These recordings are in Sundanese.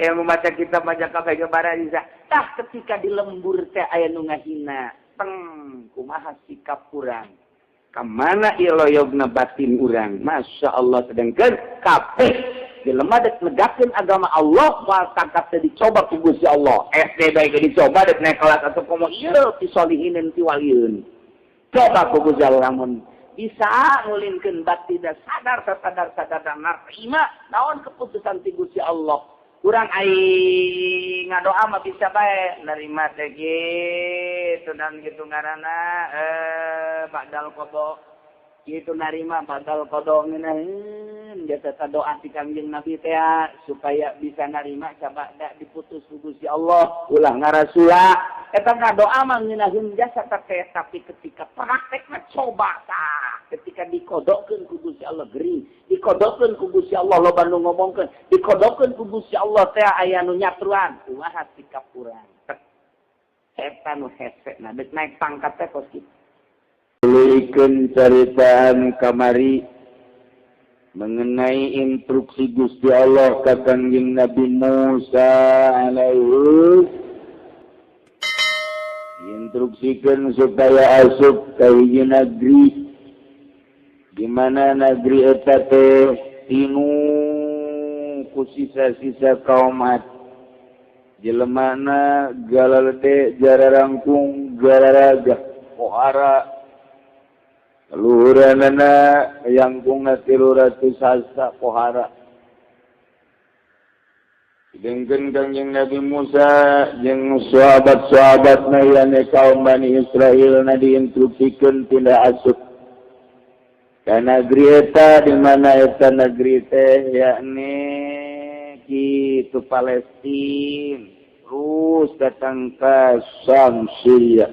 Yang membaca kitab baca kabeh gambaran bisa. Tah ketika di lembur teh aya nu ngahina, teng kumaha sikap urang? Kamana ieu loyogna batin urang? Masya Allah, sedangkan kabeh jelema dek negakeun agama Allah moal tangkap teh dicoba ku Gusti Allah. SD bae ge dicoba dek naik kelas atau komo ieu ti solihin ti walieun. Coba ku Gusti Allah lamun bisa ngulinkeun batin sadar sadar sadar narima naon keputusan ti Gusti Allah. Kurang aing ngadoa mah bisa bae nerima teh kitu dan gitu ngaranna ba'dal qada kitu narima ba'dal qada ngeunaheun jasa doa ti Kangjeng Nabi teh supaya bisa narima sabada diputus ku Gusti Allah ulah ngarasula eta ngadoa mah ngeunaheun jasa teh, tapi ketika praktekna coba tah ketika dikodokkeun ku Gusti Allah gering, dikodokkeun ku Gusti Allah loba nu ngomongkeun, dikodokkeun ku Gusti Allah teh aya nu nyatruan, kumaha sikap urang? Eta nu hese nah dek naik pangkat teh kos kitu. Tuluykeun caritaan kamari mengenai instruksi Gusti Allah ka Kangjeng Nabi Musa alaihi, instruksikan supaya asup ka hiji negeri di mana negeri eta teh tinu ku sisa-sisa kaum Ad, jelemana galalede, jararangkung, gararagah, pohara luhuranana yangkungna 300 hasta pohara. Sedangkan Kangjeng Nabi Musa jeung sahabat-sahabatna yane kaum Bani Israel na diinstruksikeun pindah asup ka negeri eta, di mana eta negeri teh yakni kitu Palestina, terus datang ke Syam, Syria.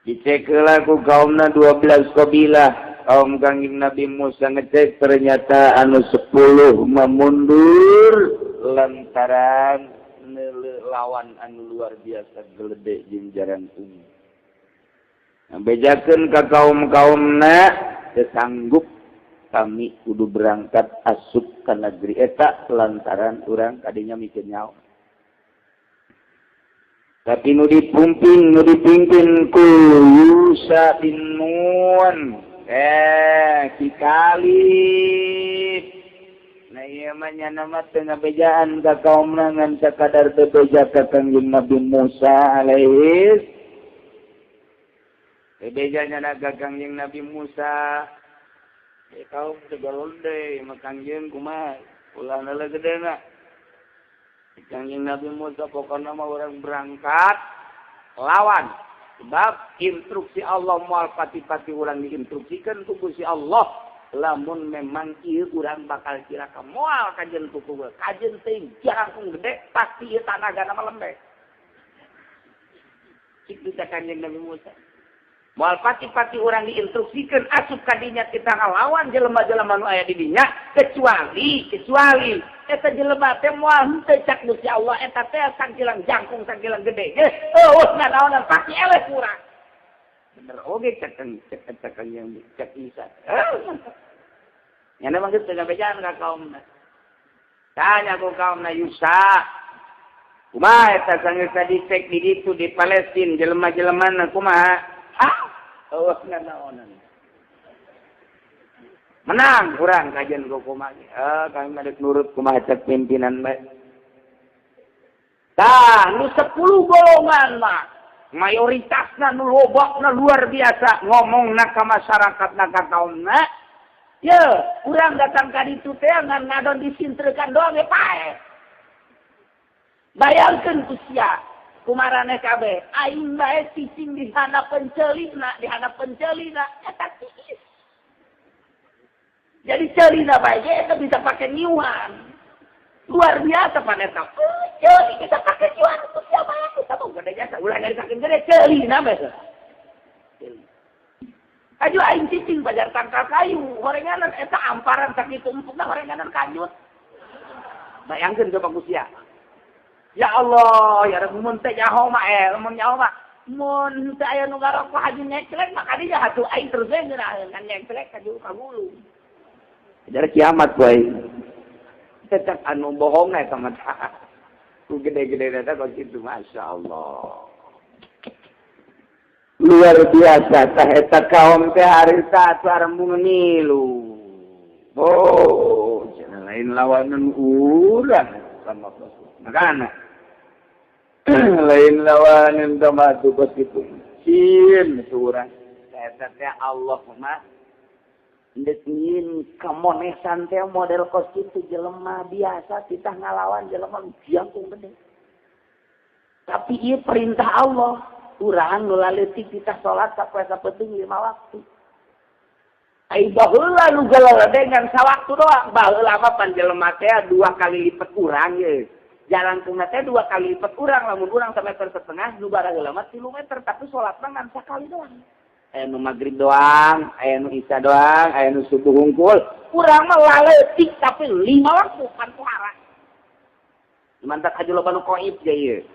Dicek heula ku kaumna 12 kabilah kaum Kangjeng Nabi Musa, ngecek ternyata anu 10 memundur lantaran neuleuh lawan anu luar biasa gelede jeung jarangkung. Bejakeun ka kaum-kaumna teu sanggup kami kudu berangkat asup ka negeri eta lantaran urang kadinya mikir nyawa. Tapi nu dipimpin ku Yusa bin Nun, si Kalib. Nah, ieu mah nya mah teu ngabejaan ka kaumna, ngan sakadar bebeja ka Kangjeng Nabi Musa alaihi. Bebejanya ka Kangjeng Nabi Musa. Kaum segalonde mah Kangjeng kumaha ulah neuleuh gedena. Kangjeng Nabi Musa pokokna mah urang berangkat lawan. Sebab instruksi Allah moal pati-pati urang diinstruksikan ku Gusti Allah lamun memang ieu urang bakal cilaka, moal kajen ku kajen teh jarangkung gede pasti ieu tanagana mah lembek. Kitu teh Kanjeng Nabi Musa. Moal pati-pati urang diinstruksikan asup kadinya kita ngalawan jelema-jelema nu aya di dinya kecuali kecuali eta jelema teh moal henteu cak Gusti Allah eta teh sangkilang jangkung sangkilang gede ge eueuh nanaonan pasti eleh kurang. Bener oge cek cek cek yang cek Isa. Nya mah geus teu ngabejaan ka kaumna. Tanya ku kaumna, Yusa, kumaha eta sanggeus dicek di ditu di Palestina jelema-jelemana kumaha? Ah, eueuh nanaonan. Menang kurang kajian ku kumaha. Eh, kami mah dek nurut kumaha cek pimpinan bae. Tah, nu 10 golongan mah mayoritasna nu lobakna luar biasa ngomongna ka masyarakatna, ka kaumna. Ye, urang datang ka ditu teh ngan ngadon disintrekan doang ge paeh. Bayangkeun ku sia kumaraneh kabeh aing bae cicing di handapeun ceulina, di handapeun ceulina eta tiis. Jadi ceulina bae ge eta bisa pake nyiuhan. Luar biasa pan eta. Ceuli bisa pake nyiuhan ku sia bae kita mah gede jasa ulah nyaritakeun gede ceulina bae. Ceuli. Aju aing cicing pajar tangkal kayu, horenganan eta amparan sakitu empukna horenganan kanjut. Bayangkeun coba ku sia. Ya Allah, ya Rabbi, mun teh nyaho mah mun nyaho mah mun teu aya nu ngarokok haju nyeklek mah kadinya atuh aing terus we ngeunaheun kan nyeklek haju ka gulung. Jadi kiamat ku aing. Tetap anu bohong eta mah. Ku gede-gede eta kok kitu, Masya Allah. Luar biasa tah eta kaum teh harita atuh arembung ngilu. Oh, cenah lain lawanan urang sama Rasul. Makana lain lawanan sama tuh kos kitu. Cin urang. Eta teh Allah mah ndek nyin kamonesan teh model kos kitu jelema biasa titah ngalawan jelema jangkung gede. Tapi ieu perintah Allah, urang nu laleutik titah salat sapoe sapeting 5 waktu. Ai baheula nu galadegan sawaktu doang, baheula mah pan jelema teh 2 kali lipat urang ye. Jalan tengah teh 2 kali lipat urang, lamun urang sameter setengah nu baraheula mah 3 meter, tapi salat mah ngan sakali doang. Aya nu magrib doang, aya nu isya doang, aya nu subuh hungkul. Urang mah laleutik tapi 5 waktu pan pohara. Mantak aja loba nu qoib ge ieu.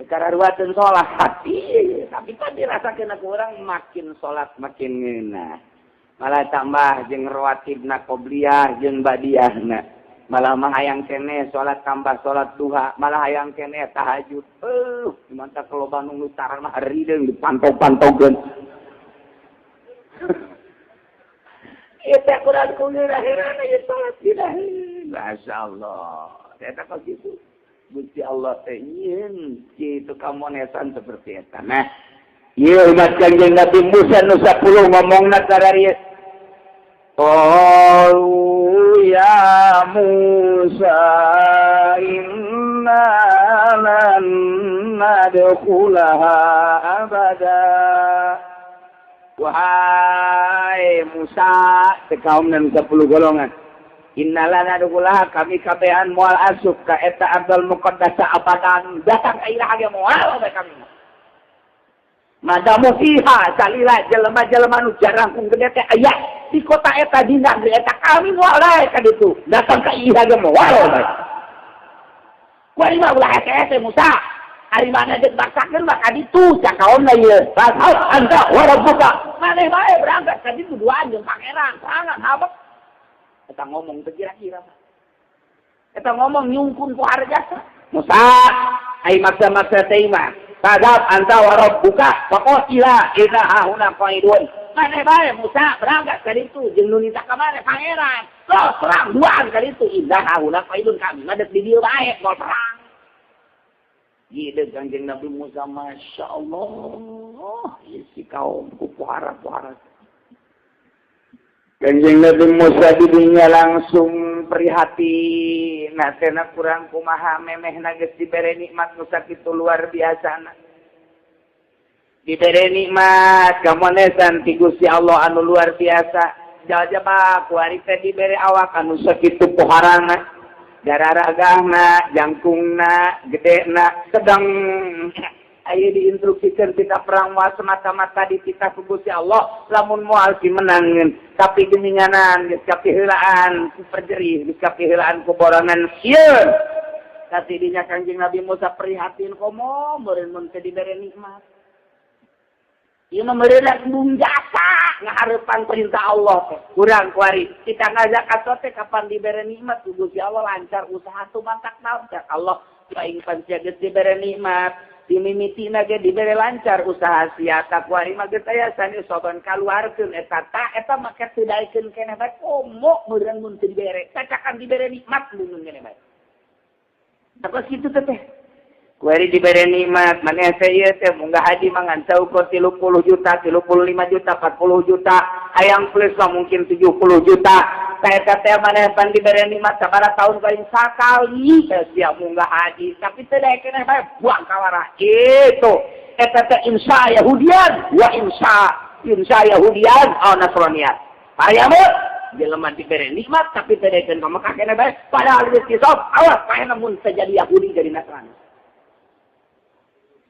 Kararuateun salat hati, tapi pan dirasakeun ku urang makin salat makin ngeunah. Malah tambah jeung rawatibna qobliyah jeung badiahna. Malah mah hayang keneh salat tambah salat duha, malah hayang keneh tahajud. Mantap loba nu tarangna harideung dipantau-pantaukeun. Ieu teh kurang kuneurah-heurana ieu salat dinaheun. Masyaallah. Eta kos kitu. Gusti Allah teh nyieun kitu kamonesan seperti eta. Nah, ieu umat Kangjeng Nabi Musa nu 10 ngomongna kararieu. Qalu ya Musa inna lan nadkhulaha abada. Wahai Musa, kaum 10 golongan. Inna lan nadkhulaha, kami kabehan moal asup ka eta Ardul Muqaddasah abadan. Datang ka iraha ge moal bae kami. Madamu fiha salila jelema-jelema nu jarangkung gede teh aya di kota eta di negeri eta kami moal bae ka ditu. Datang ka ieu ge moal bae. Kuari mah ulah hese-hese Musa. Ari mana geus baksakeun mah ka ditu cak kaomna ieu. Fadhhab anta wa rabbuka. Maneh bae berangkat ka ditu duaan jeung pangeran, serangan habek. Eta ngomong teu kira-kira. Eta ngomong nyungkun ku harjasa. Musa, ai maksa-maksa teh mah. Fadhhab anta wa rabbuka faqatila inna hahuna qaidun. Maneh bae Musa berangkat ka ditu jeung nu nita ka maneh pangeran. Los perang duaan ka ditu inna hahuna qaidun, kami mah deuk di dieu bae moal perang. Gila Kangjeng Nabi Musa, Masya Allah, si kaum ku puhara-puhara. Kangjeng Nabi Musa didinya langsung prihatin. Nah, tena kurang kumaha memehna geus dibere nikmat nu sakitu luar biasana. Dibere nikmat kamonesan ti Gusti Allah anu luar biasa. Jajaba kuari teh dibere awak anu sakitu poharana. Dararagahna, jangkungna, gedena, sedang ayo diinstruksikan kita perang moal semata-mata dititah ku Gusti Allah, lamun moal dimenangeun, tapi geninganan geus kapiheulaan ku perjerih, geus kapiheulaan ku borongan sieun. Tapi dinya Kangjeng Nabi Musa prihatin komo meureun mun teu dibere nikmat. Ieu mah meureun mung jasa ngahareupan perintah Allah teh. Kurang kuari kita ngazakat teh kapan dibere nikmat ku Gusti Allah lancar usaha tuh mantak naon cak Allah aing pan sia geus dibere nikmat dimimitina ge dibere lancar usaha sia ta kuari mah geus aya sani soban kaluarkeun eta ta eta make teu daekeun keneh bae komo meureun mun teu dibere cacakan dibere nikmat mun keneh bae. Apa kitu teh? Kuari dibere nikmat maneh teh ieu teh munggah haji mah ngan saukur 30 juta, 35 juta, 40 juta, hayang plus mah mungkin 70 juta. Eta teh maneh pan dibere nikmat sabaraha tahun paling sakali teh sia munggah haji, tapi teu daekeun bae buang kawara. Itu eta teh insya Yahudian wa insya insya Yahudian au Nasranian. Payamut jelema dibere nikmat tapi teu daekeun ka Mekah keneh bae, padahal geus kisah awas paehna mun teu jadi Yahudi jadi Nasrani.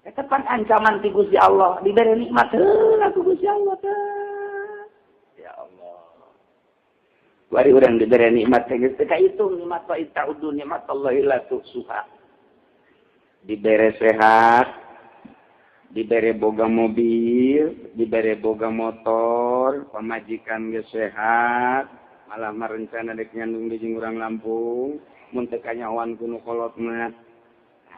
Eta pan ancaman ti Gusti Allah dibere nikmat heula ku Gusti Allah teh. Ya Allah. Bari urang dibere nikmat teh geus teu kahitung nikmat wa ta'udu nikmat Allah la tuhsuha. Dibere sehat, dibere boga mobil, dibere boga motor, pamajikan geus sehat, Malah merencana dek nyandung di jeung urang Lampung, mun teu kanyahoan ku nu kolot mah.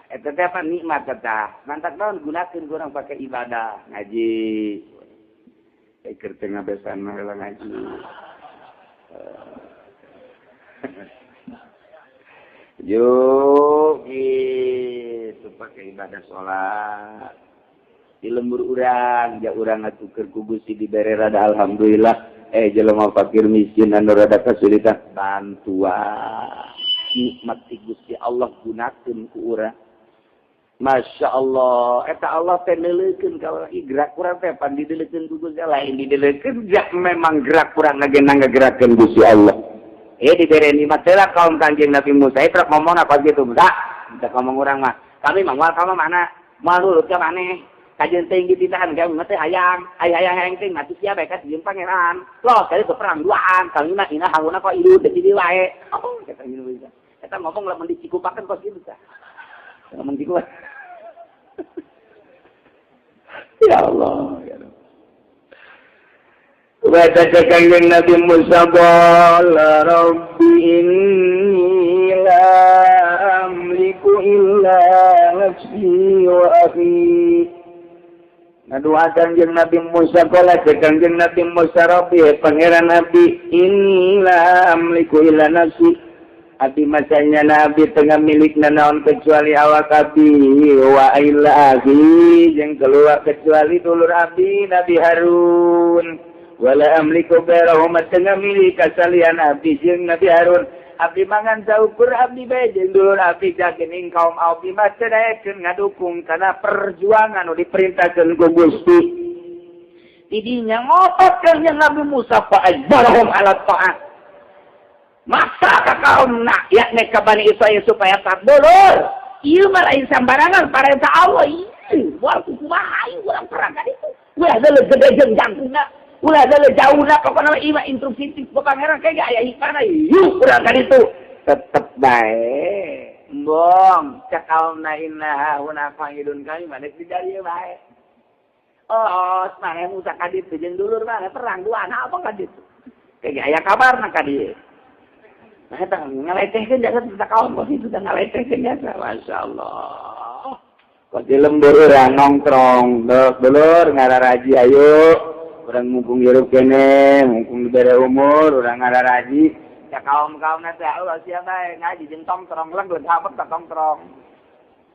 Eta teh apa nikmat eta. Mantak naon gunakeun urang pake ibadah, ngaji. Keur teu ngabesan mah heula ngaji. Yo gitu pakai ibadah sholat di lembur urang, ja urang atuh keur ku Gusti dibere rada alhamdulillah, jelema fakir miskin anu rada kesulitan bantuan nikmat ti Gusti Allah gunakeun ku urang. Masya Allah, eta Allah teh neuleukeun ka urang, gerak urang teh pan dideulekeun ku Gusti Allah, lain dideulekeun ja memang gerak urang ngagena ngagerakeun Gusti Allah. Dibere nikmat heula kaum Kanjeng Nabi Musa eta ngomong apa gitu, Musa? Kita ngomong urang mah, kami mah moal ka mana? Moal nurut ka maneh. Kajeun teuing dititahan kami mah teh hayang, aya hayang hayang teh mati sia bae ka jeung pangeran. Loh, kali perang duaan, kami mah ina hauna kok ieu deui di wae. Oh, kata ieu bisa. Eta ngomong lamun dicikupakeun kos kitu tah. Ngomong cikup. Ya Allah, ya Allah. Wa Kanjeng Nabi Musa qala rabbi inni la amliku illa nafsi wa akhi. Ngadoa Kanjeng Nabi Musa qala Kanjeng Nabi Musa rabbi pangeran Nabi inni la amliku illa nafsi. Abi masanya Nabi tengah milik naon kecuali awak abi wa illa akhi jeung keluar kecuali dulur abi Nabi Harun. Wala amliku ghairahum tengah milik kasalian abdi jeung Nabi Harun. Abdi mangan saukur abdi bae jeung dulur abdi jagening kaum abdi mah teu daekeun ngadukung kana perjuangan nu diperintahkeun ku Gusti. Tidinya ngotot kanjeng Nabi Musa fa ajbarahum ala ta'at. Masa ka kaum nak yakni ka Bani Israil supaya tak dulur. Ieu mah lain sambarangan parentah Allah ieu. Moal kumaha ieu urang perang ka ditu. Ulah deuleu gede jeung jangkungna. Ulah deuleu jauhna pokona mah ieu mah instruksi ti pangeran kayak aya hikmahna yuk urang ka ditu. Tetep bae. Embong cek kaumna inna huna qaidun kami mah di dieu bae. Oh, maneh Musa ka ditu jeung dulur maneh perang dua apa ka ditu. Kayak aya kabarna ka dieu. Nah, eta ngaletehkeun jasa teh kaum kos itu ngaletehkeun jasa. Masyaallah. Kos di lembur urang nongkrong, dulur ngararaji ayo. Urang mumpung hirup kene, mumpung dibere umur, urang ngararaji. Ya kaum-kaumna teh Allah sia bae ngaji jeung tongkrong lang geus hapet ka tongkrong.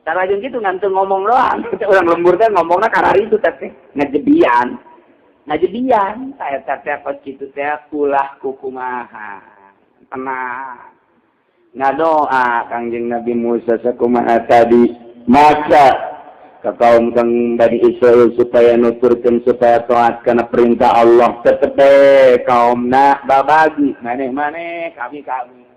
Cara jeung kitu ngan teu ngomong doang. Urang lembur teh ngomongna karari itu teh ngajebian. Ngajebian eta teh kos kitu teh ulah kukumaha. Tenang. Ngadoa Kangjeng Nabi Musa sakumaha tadi maka ke kaum kang Bani Israil supaya nuturkeun supaya taat kana perintah Allah tetep kaumna babagi maneh-maneh kami-kami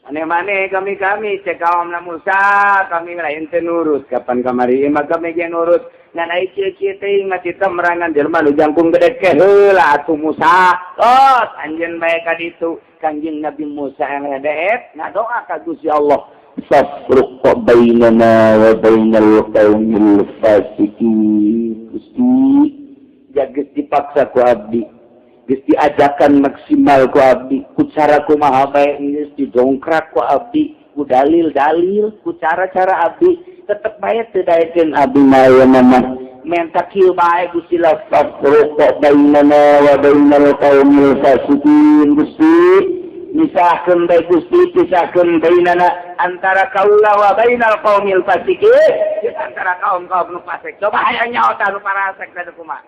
maneh-maneh kami-kami cek kaumna Musa kami lain teu nurut kapan kamari mah kami ge nurut ngan ai kieu-kieu teh mah tita merangan jelema nu jangkung gede ke heula atuh Musa oh anjeun bae ka ditu Kangjeng Nabi Musa yang redeet ngadoa ka Gusti Allah fafruq bainana wa bainal qaumil fasiqin. Gusti jageus dipaksa ku abdi, geus diajakan maksimal ku abdi, ku cara kumaha bae geus didongkrak ku abdi, ku dalil-dalil, ku cara-cara abdi, tetep bae teu daekeun abdi mah ieu mah. Menta kieu bae Gusti la fafruq bainana wa bainal qaumil fasiqin. Gusti misahkeun bae Gusti, pisahkeun bainana antara kaula wa bainal qaumil fasiqin, antara kaum-kaum nu fasik. Coba hayang nyaho tah nu parasek teh kumaha.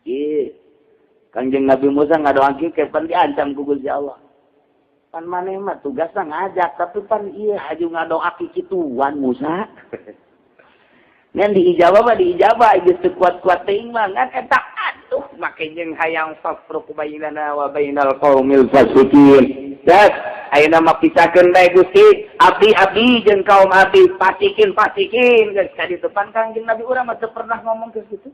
Ih, Kangjeng Nabi Musa ngadoa kieu pan diancam ku Gusti Allah. Pan maneh mah tugasna ngajak, tapi pan ieu haju ngadoa kituan Musa. Ngan diijabah mah diijabah geus teu kuat-kuat teuing mah ngan eta atuh make jeung hayang fafruq bainana wa bainal qaumil fasiqin. Das ayeuna mah pisahkeun bae Gusti, abdi-abdi jeung kaum abdi fasikin fasikin geus ka ditu pan Kangjeng Nabi urang mah teu pernah ngomong geus kitu.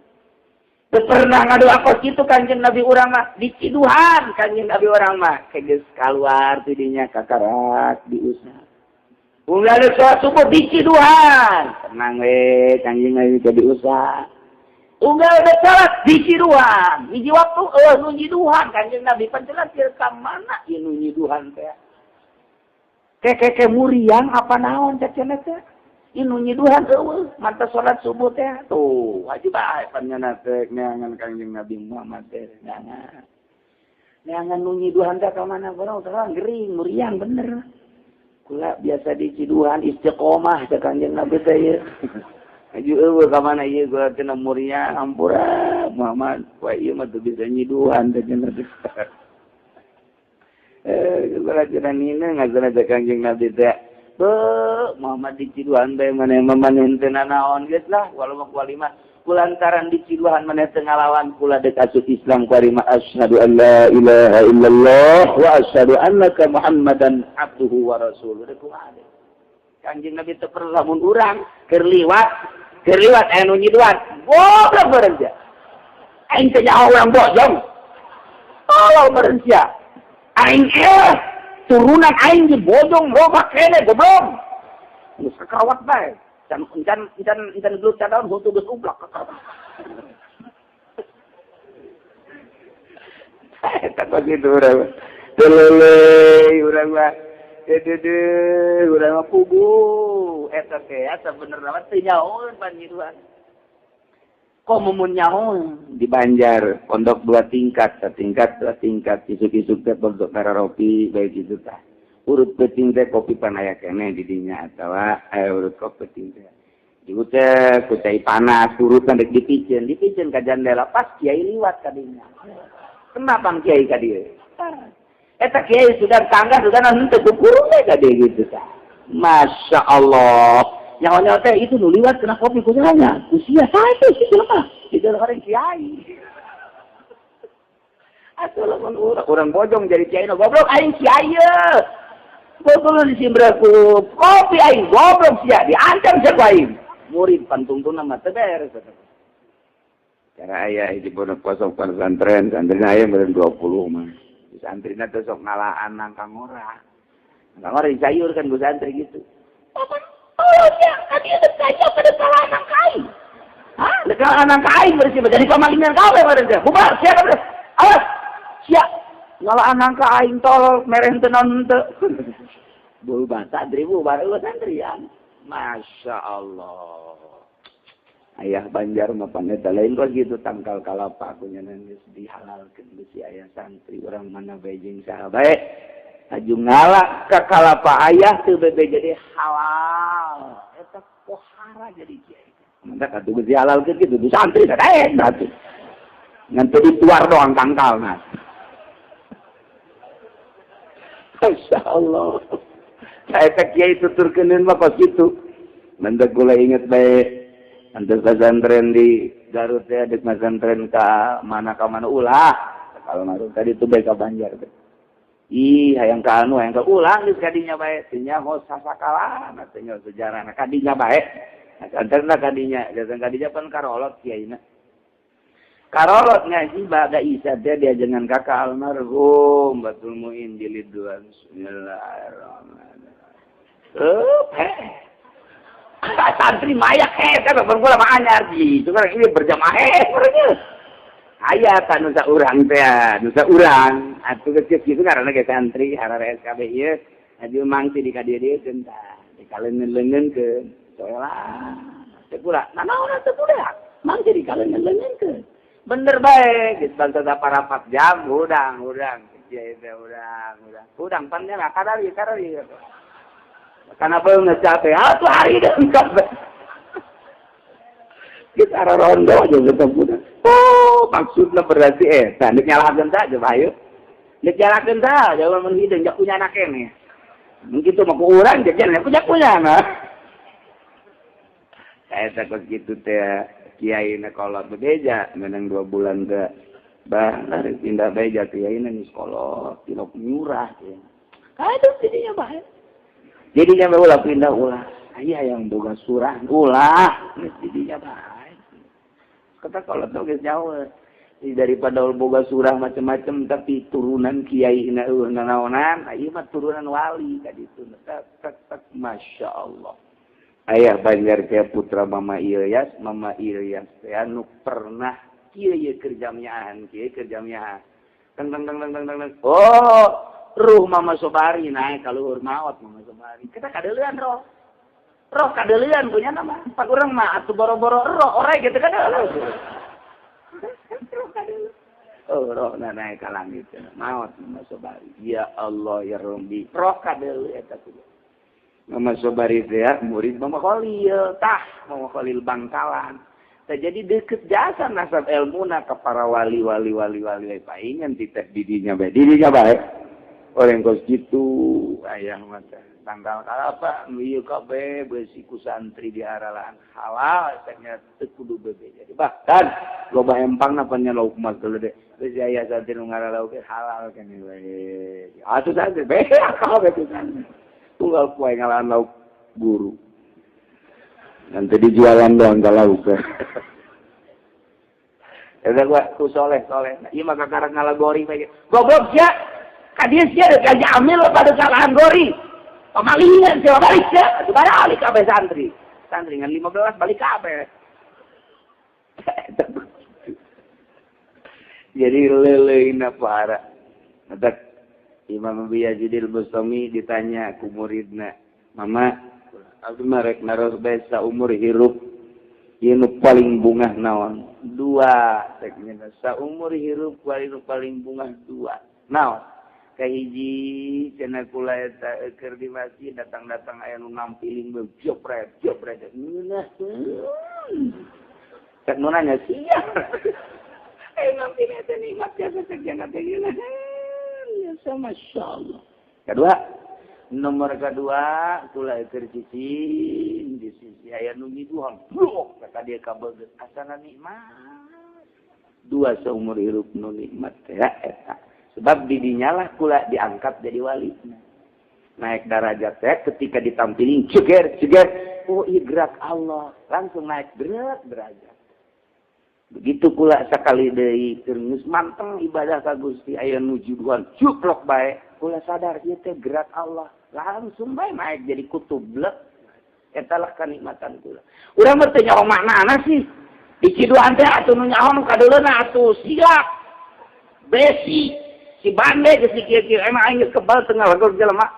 Teu pernah ngadoa kos kitu Kangjeng Nabi urang mah diciduhan Kangjeng Nabi urang mah geus kaluar ti dinya kakarak diusah. Unggal sholat subuh diciduhan. Tenang we, Kangjeng Nabi teh diusah. Unggal udah salat di ciduhan. Hiji waktu eueuh nu nyiduhan Kanjeng Nabi pan jelas ka mana ieu nu nyiduhan teh. Keke muriang apa naon cek cenah teh. Ieu nu nyiduhan eueuh mantap salat subuh teh. Tuh wajib bae pan nyana teh neangan Kanjeng Nabi Muhammad teh neangan. Neangan nu nyiduhan teh ka mana barang terang gering muriang bener. Kula biasa di ciduhan istiqomah cek Kanjeng Nabi teh ieu. Aju eueuh ka mana ieu gua teh muriang ampura Muhammad wa ieu mah teu bisa nyiduhan teh cenah. Kula cenah nina ngazana teh Kanjeng Nabi teh. Beuh Muhammad di ciduhan bae maneh mah maneh teu nanaon geus lah walau mah kulantaran di ciduhan maneh teu ngalawan kula deuk asup Islam kuarima asyhadu an la ilaha illallah wa asyhadu annaka Muhammadan abduhu wa rasuluh. Deuk kumaha deui. Kanjeng Nabi teu perlu lamun urang keur liwat aya nu nyiduhan goblok beureun sia. Aing teh nyaho urang bojong. Tolol beureun sia. Aing turunan aing di bojong loba kene goblok. Geus kakawat bae. Can can can can gelut cadaun huntu geus ublak kakawat. Eta kok kitu urang. Telele urang mah. Deudeuh urang mah pugu. Eta teh sabenerna mah teu nyahoeun panyiduhan. Kok mumun nyahoeun di Banjar pondok 2 tingkat, satingkat 2 tingkat, isuk-isuk teh pondok kararopi bae kitu tah. Urut peuting teh kopi panaya keneh di dinya atawa urut kopi peuting teh. Diutek ku cai panas urutan rek dipiceun, dipiceun ka jandela pas kiai liwat ka dinya. Kenapa kiai ka dieu? Eta kiai sudah tangga sudah henteu kukurung we ka dieu gitu tah. Masya Allah. Nyawa-nyawa teh itu nu liwat kena kopi ku nya. Ku sia sae sih mah. Di dalam orang kiai. Atuh lamun urang bojong jadi kiai nu goblok aing kiai ye. Goblok disimbra ku kopi aing goblok sia diancam sia ku aing. Murid pantungtuna mah teu beres eta. Cara aya hiji pondok kosong pesantren, santrina aya meureun 20 mah. Santrina teh sok ngalaan nangka ngora. Nangka ngora dicayur kan ku santri gitu. Paman tolong ya, kan dia dekat pada kalah nangka aing. Hah? Dekat nangka aing berarti jadi pamalingan kabeh meureun teh. Bubar sia kabeh. Awas. Sia. Ngalaan nangka aing tolol mereh teu naon teu. Bubar santri bubar eueuh santrian. Masya Allah. Ayah Banjar mah paneta lain kok gitu tangkal kalapa aku nya geus dihalalkeun besi ayah santri urang mana bae jeung saha bae. Aju ngala ka kalapa ayah teu bebe jadi halal. Eta pohara jadi kiai. Mantap atuh geus dihalalkeun kitu di santri sadaen atuh. Ngan teu dituar doang tangkalna. Masya Allah. Saya teh kiai tuturkeun mah kos kitu. Mendak gula inget bae. Antar pesantren di Garut ya, dek pesantren ka mana ulah. Kalau marun tadi itu bae ka Banjar teh. Ih, hayang ka anu, hayang ka ulah geus kadinya bae. Teu nyaho sasakala, teu nyaho sejarahna kadinya bae. Pesantrenna kadinya, datang kadinya pan karolot kiaina. Karolot ngaji ba'da Isya teh diajengan kakak almarhum Batul Muin jilid 2. Bismillahirrahmanirrahim. Santri mayak kan bermula mah anyar gitu kan ini berjamaah aya kan nusa urang teh nusa urang atuh geus kitu ngaranna ge santri harare SKB ieu aju mangsi di ka dieu-dieukeun tah dikaleungeun-leungeunkeun soelah teu pula nanaon teu budak mangsi dikaleungeun-leungeunkeun bener bae geus bangsa saparapat jam hudang hudang kieu teh hudang hudang hudang pan nya kadari kadari karena banget capek, atuh hari dan capek. Kita rondo aja tetap udah. Oh, maksudnya berarti nek nyalahakeun saja ayo. Nek nyalahakeun saja lamun hideung jak punya anak kene. Mungkin tuh mau urang jajan punya punya nah. Saya takut gitu teh kiai na kolot bebeja menang 2 bulan teh. Bah, pindah beja kiai na geus kolot, tilok nyurah ya. Aduh jadinya bae. Jadinya ulah pindah ulah. Aya yang boga surah ulah jadinya bae. Kata kalau tuh geus jauh daripada boga surah macam-macam tapi turunan kiai na eueuh nanaonan, ieu mah turunan wali ka ditu. Tek tek tek masya Allah. Ayah Banjar teh putra Mama Ilyas. Mama Ilyas teh anu pernah kieu ieu keur jamiahan, kieu keur jamiahan. Teng teng teng teng teng teng. Oh, ruh Mama Sobari naik ka luhur, maot Mama Sobari. Kita kadeulean roh. Roh kadeulean punya nama. Pak urang mah atuh boro-boro roh orai gitu kan. Roh kadeulean. Oh, roh na naik ka langit. Maot Mama Sobari. Ya Allah ya Rabbi. Roh kadeuleu eta kudu. Mama Sobari teh ya, murid Mama Khalil. Tah, Mama Khalil Bangkalan. Tah, jadi deket jasa nasab ilmuna ke para wali wali wali wali paingan titeh didinya bae. Didinya bae. Orang kos gitu ayah mah teh. Tanggal kalapa nu ieu kabeh beusi ku santri diaralan halal teh teu kudu bebe. Jadi bahkan loba empangna pan nya lauk mah gede. Beusi aya santri nu ngaralauk halal keneh wae. Atuh santri beak kabeh ku santri. Tunggal poe ngalaan lauk guru. Nanti dijualan doang ke lauk. Eta gua ku soleh soleh. Ieu mah kakara ngalagori bae. Goblok sia. Ka dieu sia deuk amil pada salahan gori. Pemalingan sia balik sia. Atuh balik kabeh santri. Santri ngan 15 balik kabeh. Jadi leuleuna para. Matak Imam Abi Yazid al-Bustami ditanya ku muridna, "Mama, abdi mah rek naros bae saumur hirup ieu nu paling bungah naon?" Dua, cek nya saumur hirup paling paling bungah dua. Naon? Kahiji cenah kula eta keur di masjid datang-datang aya nu nampiling jopret jopret. Ngeunah. Cek nu nanya sia. Ayo nampiling eta nikmat biasa cek jangan teh ngeunah. Biasa Masya Allah. Kedua, nomor kedua kula keur cicing di sisi aya nu nyiduhan. Blok kata dia kabeget asana nikmat. Dua seumur hirup nu nikmat teh eta. Sebab didinyalah kula diangkat jadi wali. Naik derajat teh ketika ditampilin ceger ceger, oh iya gerak Allah, langsung naik berat derajat. Begitu pula sekali deui keur geus manteng ibadah ka Gusti aya nu juduhan cuplok bae, kula sadar ieu teh gerak Allah, langsung bae naik jadi kutub blek. Eta lah kanikmatan kula. Urang mah teu nyaho maknana sih. Di ciduhan teh atuh nu nyaho nu kadeuleuna atuh siap. Besi si bande geus si kieu-kieu emang aing geus kebal teu ngalagor jelema.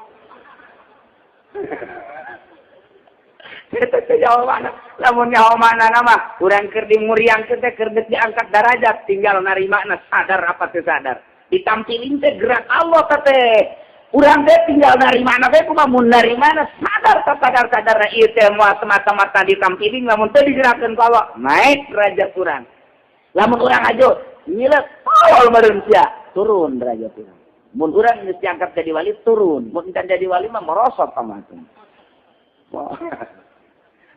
Eta teh jawabanna. Lamun nyaho maknana mah urang keur dimuriangkeun teh keur geus diangkat darajat tinggal narimana sadar apa teu sadar. Ditampilin teh gerak Allah teh. Urang teh tinggal narimana bae kumaha mun narimana sadar teu sadar sadarna ieu teh moal semata-mata ditampilin lamun teu digerakkeun ku Allah naik derajat urang. Lamun urang aja nyilek tolol meureun sia turun derajat urang. Mun urang geus diangkat jadi wali turun, mun can jadi wali mah merosot ka mah. Wah.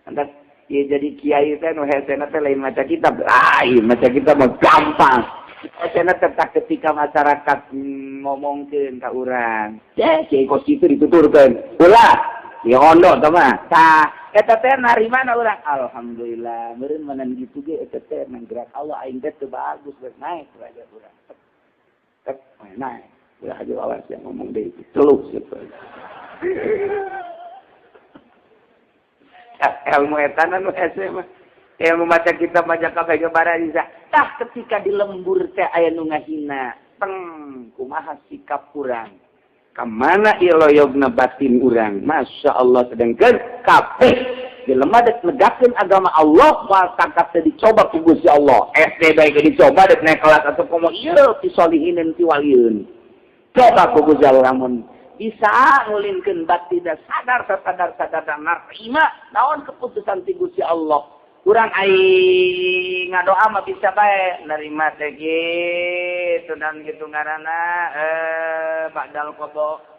Antak ieu jadi kiai teh nu hesena teh lain maca kitab, lain maca kitab mah gampang. Hesena tetap ketika masyarakat ngomongkeun ka urang. Ya, kiai kos kitu dituturkeun. Ulah, kiai hondo tah mah. Tah, eta teh narimana urang? Alhamdulillah, meureun manan kitu ge eta teh nang gerak Allah aing teh teu bagus geus naik derajat urang. Tek naik. Ulah aja awas yang ngomong deui teluk situ. Ilmu etana nu hese mah. Ilmu maca kitab maca kabeh ge bararisa. Tah ketika di lembur teh aya nu ngahina, teng kumaha sikap urang. Ka mana ieu loyogna batin urang? Masya Allah sedengkeun kabeh jelema dek negakeun agama Allah moal tangkap teh dicoba ku Gusti Allah. SD bae ge dicoba dek naik kelas atau komo ieu ti solihinin ti walieun. Coba ku Gusti Allah lamun bisa ngulinkeun batin sadar sadar sadar narima naon keputusan ti Gusti Allah. Urang ai ngadoa mah bisa bae nerima teh kitu dan kitu ngaranna badal qada.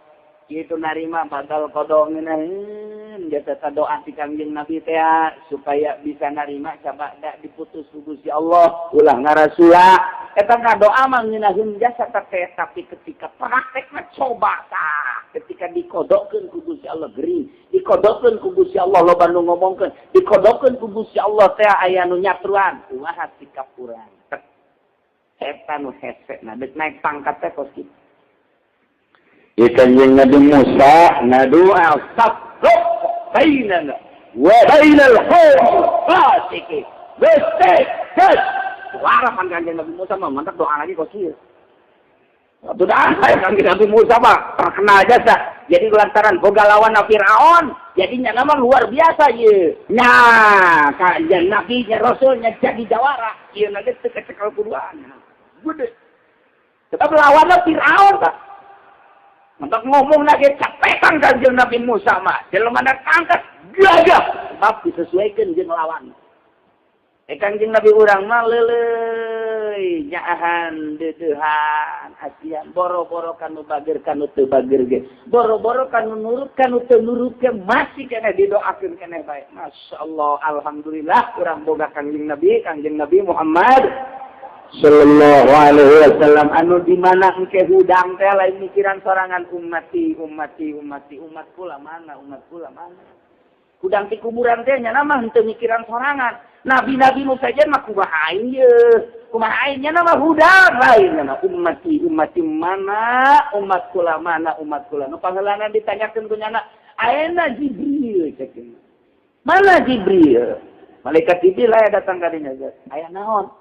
Kitu narima badal qada ngeunaheun jasa doa ti Kangjeng Nabi teh supaya bisa narima sabada diputus ku Gusti Allah ulah ngarasula. Eta ngadoa mah ngeunaheun jasa teh tapi ketika praktekna coba tah ketika dikodokkeun ku Gusti Allah gering, dikodokkeun ku Gusti Allah loba nu ngomongkeun, dikodokkeun ku Gusti Allah teh aya nu nyatruan, kumaha sikap urang? Eta nu hese na deuk naik pangkat teh kos kitu. Ieu Kanjeng Nabi Musa ngadoa sabuk bainana wa bainal qawmi fasiqin. Besek, bes. Suara kanjeng Nabi Musa mah mantap doa lagi kok kieu. Doa kanjeng Nabi Musa mah terkenal jasa. Jadi lantaran boga lawan Firaun, jadinya nama luar biasa ye. Nah, kanjeng Nabi nya Rasulnya jadi jawara. Ieu na geus teu kecekel kuduan. Gede. Tetap lawan Firaun tah. Mantap ngomong lagi capekan kanjeng Nabi Musa mah. Jelema tangkas gagah sebab disesuaikan jeung lawan. Kanjeng Nabi urang mah leuleuy nyaahan deudeuhan asian boro-boro kanu bager kanu teu bager ge boro-boro kanu nurut kanu teu nurut ge masih keneh didoakeun keneh bae. Masyaallah, alhamdulillah urang boga Kanjeng Nabi Muhammad sallallahu alaihi wasallam anu di mana engke hudang teh lain mikiran sorangan ummati ummati ummati umat kula mana umat kula mana. Hudang ti kuburan teh nya mah henteu mikiran sorangan. Nabi-nabi nu saja mah kumaha aing ye, kumaha aing nya mah hudang lain nya ummati ummati mana umat kula mana umat kula. Nu pangheulana ditanyakeun ku nyana ayeuna Jibril cek. Mana Jibril? Malaikat Jibril aya datang ka dinya. Aya naon?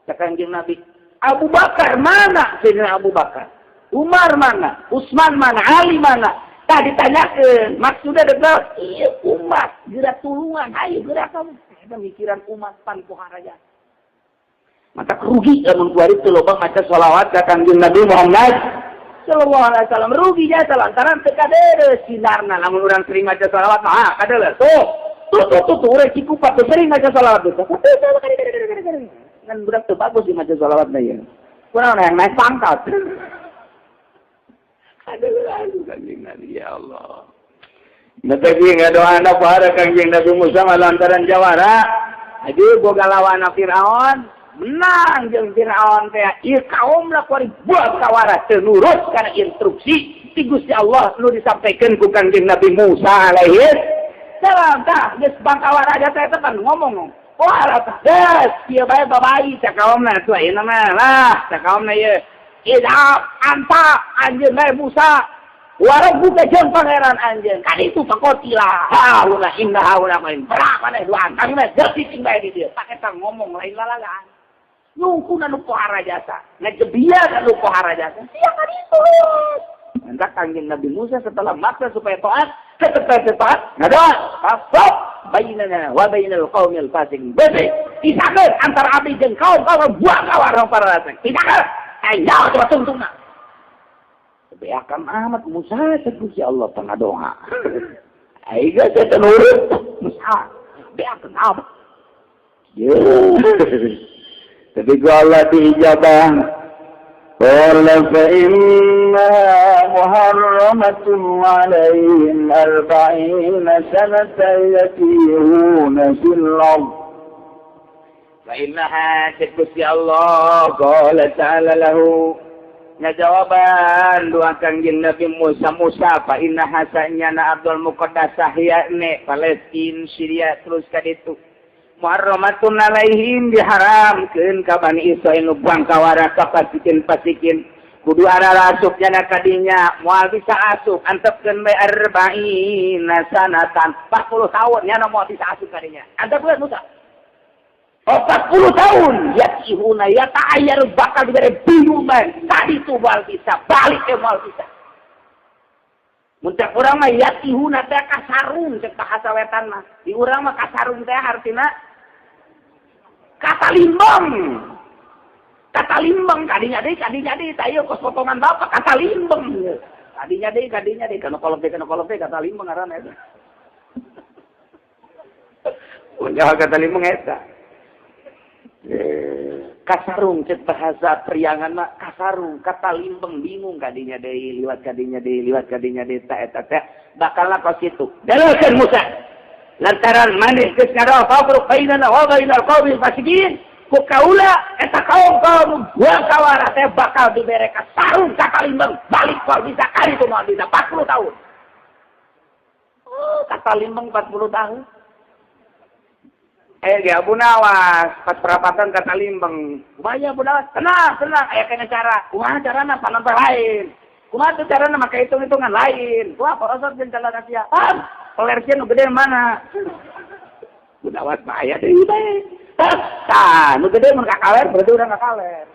Cek Kanjeng Nabi, Abu Bakar mana? Sayyidina Abu Bakar. Umar mana? Utsman mana? Ali mana? Tah ditanyakeun, maksudna deuk ieu umat geura tulungan, hayu geura kamu. Eta mikiran umat pan pohara jasa. Mata rugi lamun kuari teu loba maca sholawat ka Kanjeng Nabi Muhammad sallallahu alaihi wasallam rugi jasa lantaran teu kadeuleu sinarna lamun urang sering maca sholawat mah kadeuleu. Tuh, tuh tuh tuh, tuh urang Cikupa tuh sering maca sholawat tuh. Ngan budak teu bagus di maca sholawat na ieu. Kurang yang naik pangkat. Aduh, aduh, Kanjeng Nabi, ya Allah. Tetapi ngadoa para Kanjeng Nabi Musa lantaran jawara. Jadi boga lawan Firaun, menang jeung Firaun teh. Ieu kaum lah kuari buat kawara teu nurut kana instruksi ti Gusti Allah nu disampaikan ku Kanjeng Nabi Musa alaihi salam. Tah geus bangkawara aja teh pan ngomong. Wah, tah geus kieu bae babai cak kaumna tuh ayeuna mah lah cak kaumna ieu. Idhab anta anjeun bae Musa warabbuka jeung pangeran anjeun kan itu faqatila haula inna haula main perang maneh duaan kami mah geus cicing bae di dieu pake tang ngomong lain lalagaan nyungkuna nu pohara jasa ngajebian nu pohara jasa sia kan itu. Mantap Kanjeng Nabi Musa setelah maksa supaya taat tetep taat ngadoa fasab bainana wa bainal qaumil fasiqin bebe pisahkeun antara abdi jeung kaum kaum buang kawarang para fasik pisahkeun ayo coba tungtungna. Beakan amat Musa cek ya Allah tengah doa. Aing geus teu nurut Musa. Beakan amat. Ye. Tapi ku Allah diijabah. Qala fa inna muharramatun alaihim arba'ina sanatan yatihuna fil ardh. Fa innaha cek Gusti Allah qala ta'ala lahu ngajawaban doa Kanjeng Nabi Musa Musa fa inna hasanya na Abdul Muqaddasah yakni Palestin Syria terus ka ditu muharramatun alaihim diharamkeun ka Bani Israil nu bangkawara ka pasikin-pasikin kudu ararasup nya kadinya moal bisa asup antepkeun bae arba'ina sanatan 40 tahun nya moal bisa asup kadinya antepkeun Musa 40 tahun yatihuna yata'ayyaru bakal diberi bingung bae tadi tuh moal bisa balik ke moal bisa mun cek urang mah yatihuna teh kasarung cek bahasa wetan mah di urang mah kasarung teh artina kata limbang kata limbang kadinya deui tah kos potongan bapak kata limbang kadinya deui kana kolot kata limbang ngaranna eta mun kata limbang eta kasarung cek bahasa priangan mah kasarung kata limbeng bingung kadinya deui liwat kadinya deui liwat kadinya deui ta eta teh bakal kos kitu dalilkeun Musa lantaran maneh geus ngadoa fafruq bainana wa bainal qaumil fasiqin ku kaula eta kaum-kaum buang kawara teh bakal dibere kasarung kata limbeng balik moal bisa kali itu moal bisa 40 tahun. Oh, kata limbeng 40 tahun. Ge Abu Nawas pas perapatan kata limbeng. Kumaha Abu Nawas? Tenang, tenang, aya kena cara. Kumaha carana panonton lain. Kumaha tuh carana make hitung-hitungan lain. Kumaha porosot jeung jalan Asia. Ah, pelersian nu gede mana? Bunawas mah aya deui bae. Tah, nu gede mun ka kaler berarti urang ka kaler.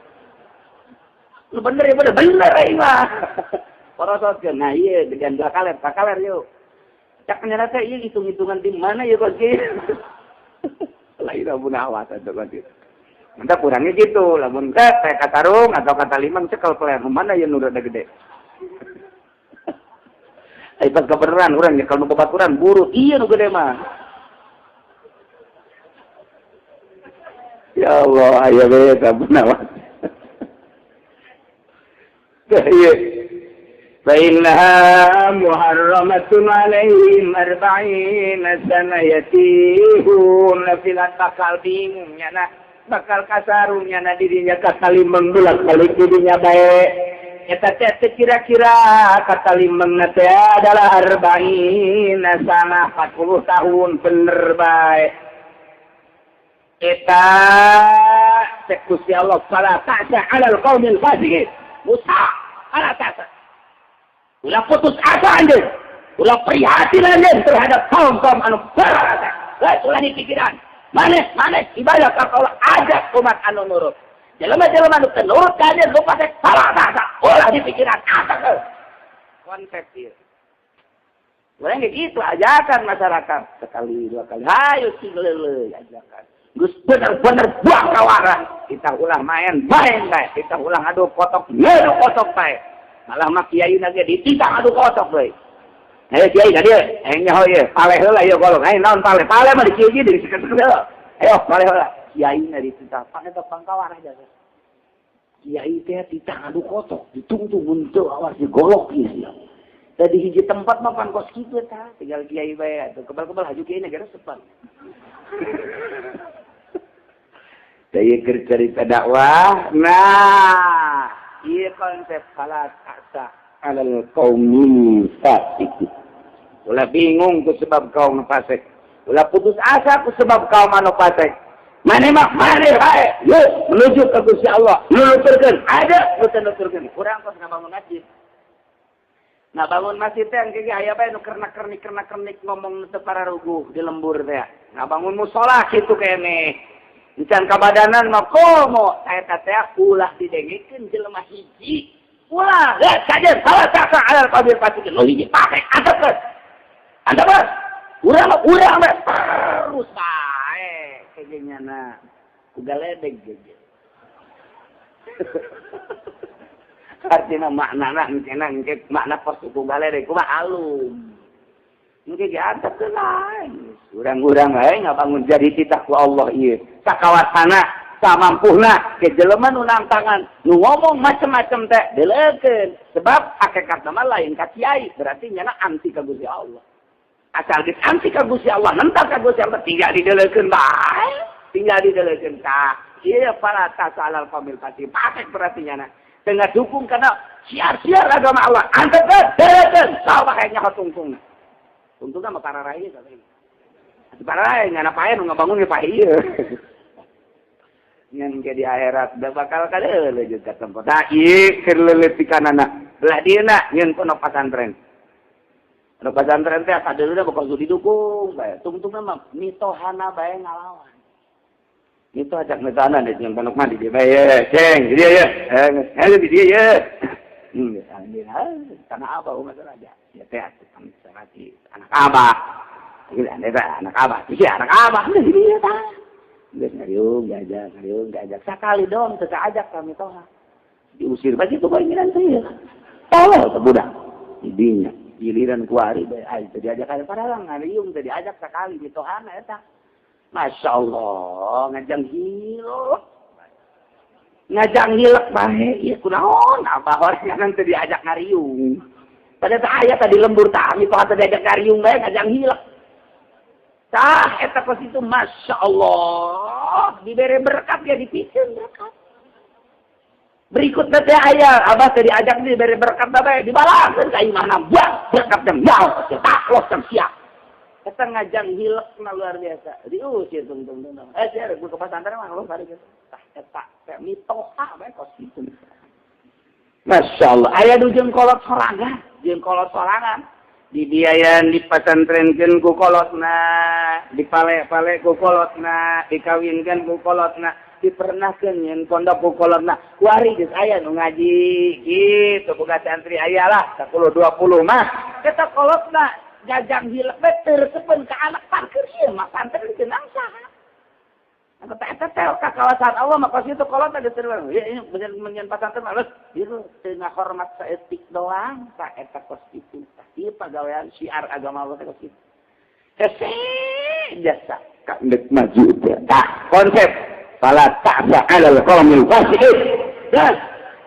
Nu bener ya bener, bener aing mah. Porosotkeun. Nah ieu gedean dua kaler, ka kaler yuk. Cak nyana teh ieu hitung-hitungan di mana ya kok kieu. Lain bunawas atuh kok kieu. Mantap kurangnya gitu, lamun teh katarung atau kata limang cekel peler mana ya nu rada gede. Ai pas kebeneran urang nyekel nu babaturan buru ieu nu gede mah. Ya Allah, aya we eta bunawas. Tah ieu. Fa innaha muharramatun alaihim arba'ina sana yatihuna fil bakal bingung nyana bakal kasarung nyana dirinya katalimeng bolak-balik dirinya bae eta teh kira-kira katalimeng teh adalah arba'ina sana 40 tahun bener bae eta cek Gusti Allah fala ta'sa 'alal qaumil fasiqin Musa fala ta'sa ulah putus asa anjeun ulah prihatin anjeun terhadap kaum-kaum anu berasa geus ulah dipikiran maneh ibadah ka Allah ajak umat anu nurut jelema-jelema anu teu nurut ka anjeun lupa teh salah asa ulah dipikiran asa konsep ieu urang ge kitu ajakan masyarakat sekali dua kali hayu sing leuleui ajakan geus bener-bener buang kawaran kita ulah main main bae kita ulah adu kotok ngadu kotok bae malah mah kiai na ge dititah adu kotok deui. Ayo kiai ka dieu, aing nyaho ieu, paleh heula ieu golong. Aing naon paleh? Paleh mah di kieu di sekeun heula. Ayo paleh heula. Kiai na dititah, pan eta pangkawarah jasa. Kiai teh titah adu kotok, ditungtung mun teu awas digolok ieu sia. Tadi hiji tempat mah pan kos kitu tah, tinggal kiai bae atuh kebal-kebal haju kiai na geus sepan. Daya keur cerita dakwah. Nah, ieu konsep fala ta'sa 'alal qaumil fasiqin. Ulah bingung ku sebab kaum fasik. Ulah putus asa ku sebab kaum anu fasik. Maneh mah maneh bae, yuk menuju ka Gusti Allah. Nuturkeun, ada nu teu nuturkeun. Urang kos ngabangun masjid. Ngabangun masjid teh engke ge aya bae nu kernak-kernik ngomong teu pararuguh di lembur teh. Ngabangun musala kitu keneh. Encan kabadanan mah komo eta teh ulah didengikeun jelema hiji. Ulah, geus kajeun salah saka alal qabil fasikin. Nu hiji pake antepkeun. Antepkeun. Urang mah urang mah terus bae kayaknya ku galedeg ge. Artina maknana engkena engke makna pos ku galedeg kumaha alum. Engke ge antepkeun lain. Urang-urang bae ngabangun jadi titah ku Allah ieu. Sakawasana, samampuhna ke jelema nu nangtangan, nu ngomong macem-macem teh deleukeun. Sebab hakikatna mah lain ka kiai, berarti nyana anti ka Gusti Allah. Asal geus anti ka Gusti Allah, nentang ka Gusti Allah tinggal dideleukeun bae, tinggal dideleukeun tah. Ieu fala tasalal qamil pati, patek berarti nyana. Tengah dukung karena siar-siar agama Allah. Antepkeun, deleukeun, saha bae nyaho tungtungna. Tungtungna mah para rai kabeh. Para rai ngana pae nu ngabangun ge pae ieu. Ngan ke di akhirat da bakal kadeuleu jeung ka tempat. Da ieu keur leuletikanana. Belah dieuna nyeun pondok pasantren. Pondok pasantren teh kadeuleuna bakal didukung bae. Tungtungna mah mitohana bae ngalawan. Mitoh ajak mitohana di jeung pondok mah di dieu bae. Ceng, di dieu ye. Eh, di dieu ye. Tanah abah masalah aja. Ya teh anak abah. Anak abah, iya anak abah, di dieu tah. Geus ngariung diajak, sakali doang teu kaajak kami toha. Diusir bae kitu bae teh. Tolol teh budak. Didinya giliran kuari bae ai teu diajak ka padahal ngariung teu diajak sakali mitohana eta. Masya Allah, ngajang hilek. Ngajang hilek bae ieu kunaon abah horengan teu diajak ngariung. Padahal teh aya tadi lembur tah mitoha teu diajak ngariung bae ngajang hilek. Tah eta kos itu Masya Allah diberi berkat ya dipikeun berkat. Berikutnya teh aya abah teh diajak diberi berkat bae dibalaskeun ka imahna buang berkat teh mau taklos teh siap. Eta ngajang hilekna luar biasa. Diusir tungtung tungtung. Sia rek ke pasantren mah lu bari kitu. Tah eta teh mitoha bae kos kitu. Masya Allah aya nu jeung kolot sorangan, jeung kolot sorangan. Dibiayan dipasantrenkeun ku kolotna, dipale-pale ku kolotna, dikawinkeun ku kolotna, dipernahkeun nyeun pondok ku kolotna. Kuari geus aya nu ngaji kitu boga santri aya lah 10 20 mah. Eta kolotna jajang hilep teh teu ka anak parkir ieu mah pantren cenang saha. Eta teh ka kawasan Allah mah kos itu kolotna geus teu ieu bener menyeun pasantren mah geus ieu teu ngahormat saeutik doang ka eta kos kitu. Ieu pagawean syiar agama Allah teh kos kitu. Hese jasa ka ndek maju teh. Tah konsep fala ta'sa 'alal qaumil fasiqin. Geus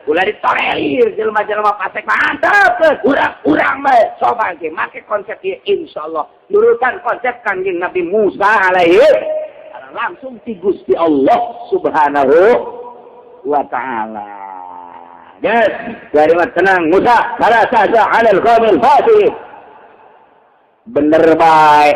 ulah ditolerir jelema-jelema fasik mantap urang-urang bae coba ge make konsep ieu insyaallah nurutan konsep Kanjeng Nabi Musa alaihi langsung ti Gusti Allah subhanahu wa ta'ala. Geus dari mah tenang Musa fala ta'sa 'alal qaumil fasiqin. Bener bae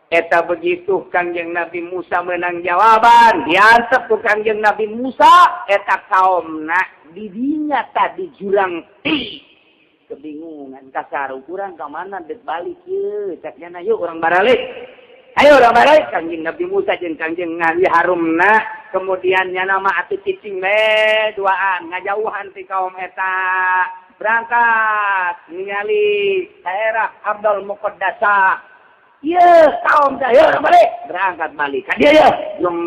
eta begitu Kangjeng Nabi Musa menang jawaban diantep ku Kangjeng Nabi Musa eta kaomna didinya tadi jurang ti kebingungan kasar urang ka mana dek balik ieu cak nyana yuk urang baralik ayo urang baralik Kangjeng Nabi Musa jeung Kangjeng Nabi Harunna kemudian nyana mah atuh cicing we duaan ngajauhan ti kaum eta berangkat ningali daerah Abdul Muqaddasah. Iya, kaum dah, ya balik, berangkat balik. Ka dia ya, yang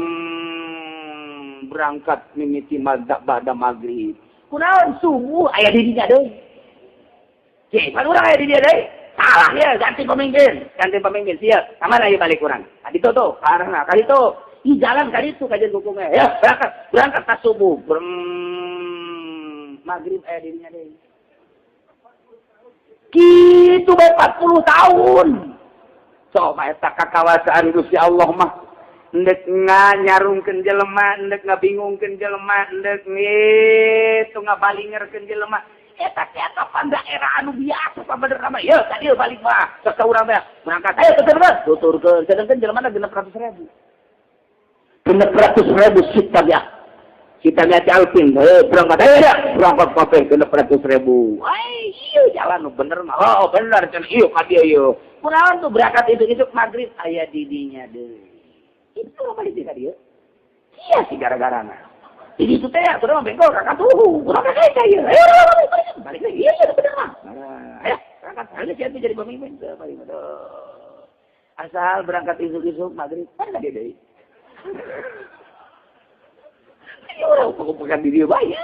berangkat mimiti ba'da maghrib. Kunaon subuh aya di dinya deui. Cek, pan urang aya di dinya deui. Salah ya, ganti pemimpin siap. Ka mana ieu balik urang? Ka ditu tuh, karena ka ditu. Ih jalan ka ditu kajian hukumnya. Ya, berangkat ka subuh. Maghrib aya di dinya deui. Kitu bae 40 tahun. Coba eta kakawasaan Gusti Allah mah endek nganyarungkeun jelema, endek ngabingungkeun jelema, endek ngitu ngabalingerkeun jelema. Eta teh pan daerah anu biasa pabener mah. Yeuh ka dieu balik mah. Sok ka urang teh berangkat ayo tuturkeun, tuturkeun. Sedengkeun jelemana 600.000. 600.000 sita ya. Sita nya Alpin, heuh berangkat ayo ya, berangkat kabeh 600.000. Ai ieu jalan nu bener mah. Oh bener cenah ieu ka dieu ieu. Kunaon tuh berangkat itu maghrib aya di dinya deui. Itu apa di ka dieu? Iya sih gara-garana. Di ditu teh atuh mah bengkol ka katuhu. Urang ka kaca ieu. Ayo balik lagi. Iya bener mah. Ayo berangkat aja siapa jadi pemimpin teu balik mah. Asal berangkat isuk-isuk maghrib kan ka dieu deui. Ayo urang pokok-pokokan di dieu bae.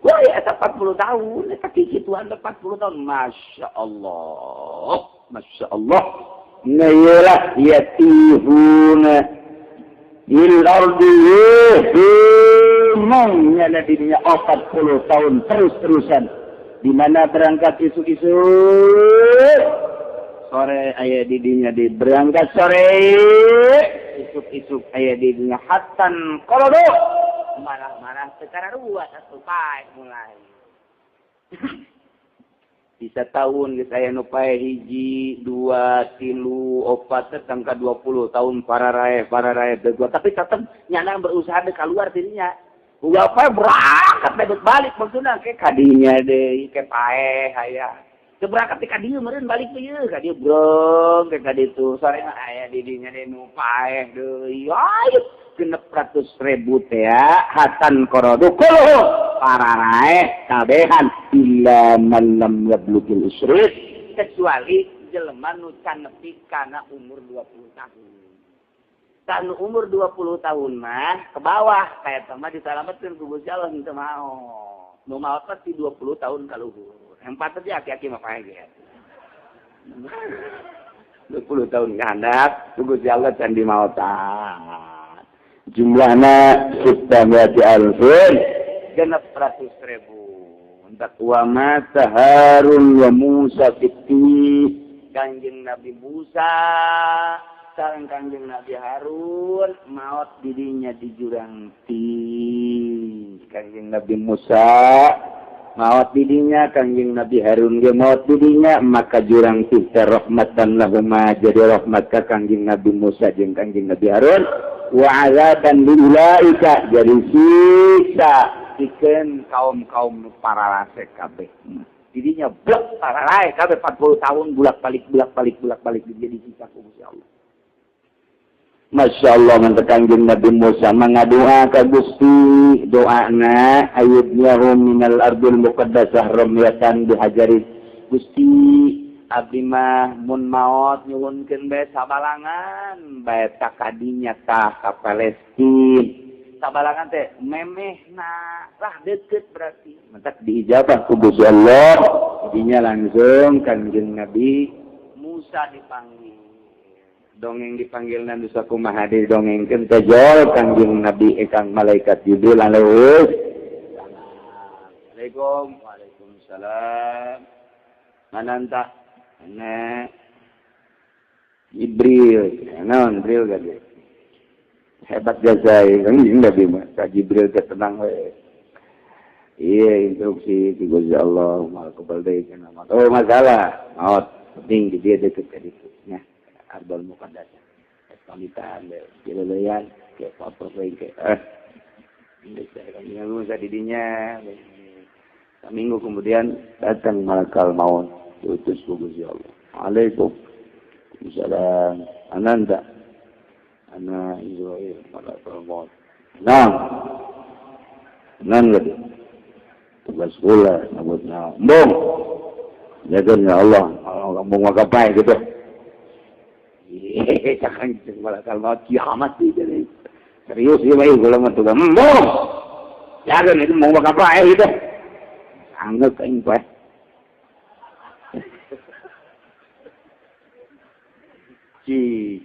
Wah, eta 40 tahun, eta kikituan 40 tahun. Masya Allah. Masya Allah. Ngayelah yatihuna il ardi maunya dirinya 40 tahun terus-terusan. Di mana berangkat isuk-isuk sore aya didinya di berangkat sore isuk-isuk aya didinya hatan kolodo marah-marah sekarang ruwet atuh pae mulai. Bisa tahun geus aya nu pae 1, 2, 3, 4 tangka 20 tahun para raeh deui tapi tetep nyana berusaha deuk keluar dirinya. Ulah pae berangkat bebet balik maksudna ke kadinya deui ke pae aya. Teu berangkat ka dieu meureun balik deui ka dieu brong ke ka ditu sore mah aya di dinya deui nu pae deui. Ayo 600.000 teh hatan korodu kuluhu para raeh kabehan illa man lam yablugil isrin kecuali jelema nu can nepi kana umur 20 tahun. Tanu umur 20 tahun mah ke bawah kayak mah disalametkeun ku Gusti Allah henteu mao. Nu maot mah ti 20 tahun ka luhur. Empat teh aki-aki mah pae ge. 20 tahun ka handap ku Gusti Allah can dimaotan. Jumlahna 600,000 600.000. Wa mata Harun wa Musa fiti Kangjeng Nabi Musa sareng Kangjeng Nabi Harun maot didinya di jurang ti. Kangjeng Nabi Musa maot didinya, Kangjeng Nabi Harun ge maot didinya, maka jurang ti teh rahmatan lahuma jadi rahmat ka Kangjeng Nabi Musa jeung Kangjeng Nabi Harun wa azaban lil ulaika jadi siksa pikeun kaum-kaum nu paralasek kabeh. Didinya blek pararae kabeh 40 tahun bulak-balik bulak-balik bulak-balik dia disiksa ku Gusti Allah. Masya Allah ngan Kangjeng Nabi Musa mangadoa ka Gusti doana ayyidnahum minal ardil muqaddasah ramyatan bihajarin. Gusti abdi mah mun maot nyuhunkeun bae sabalangan bae takadinya tah ka Palestina. Sabalangan teh memehna lah deket berarti. Mentak diijabah ku Gusti Allah. Dinya langsung Kangjeng Nabi Musa dipanggil. Dongeng dipanggil Nabi sakumaha didongengkeun teh jol Kangjeng Nabi ekang malaikat Jibril alaihi. Assalamualaikum. Waalaikumsalam. Mananta ana Jibril. Naon Jibril gade? Hebat jazai Kangjeng Nabi mah ka Jibril teh tenang we. Iya instruksi ti Gusti Allah mal kebal deui kana. Oh masalah maot penting di dia deket ka ditu nya. Ardal muqaddasah. Pamitan dileleyan ke foto we ke. Geus Kangjeng Musa di dinya. Saminggu kemudian datang malakal maut diutus ku Gusti Allah. Waalaikum salam. Ananda ana Israil malakal maut. Nah. Nan lagi. Tugas kula nabut na. Embung. Jaga ya Allah. Allah embung makapai gitu. Hehehe, cakang malakal maut kiamat jadi. Serius ieu mah kula mah tugas. Embung. Jaga itu mau makapai gitu. Anggap aing poe. Ci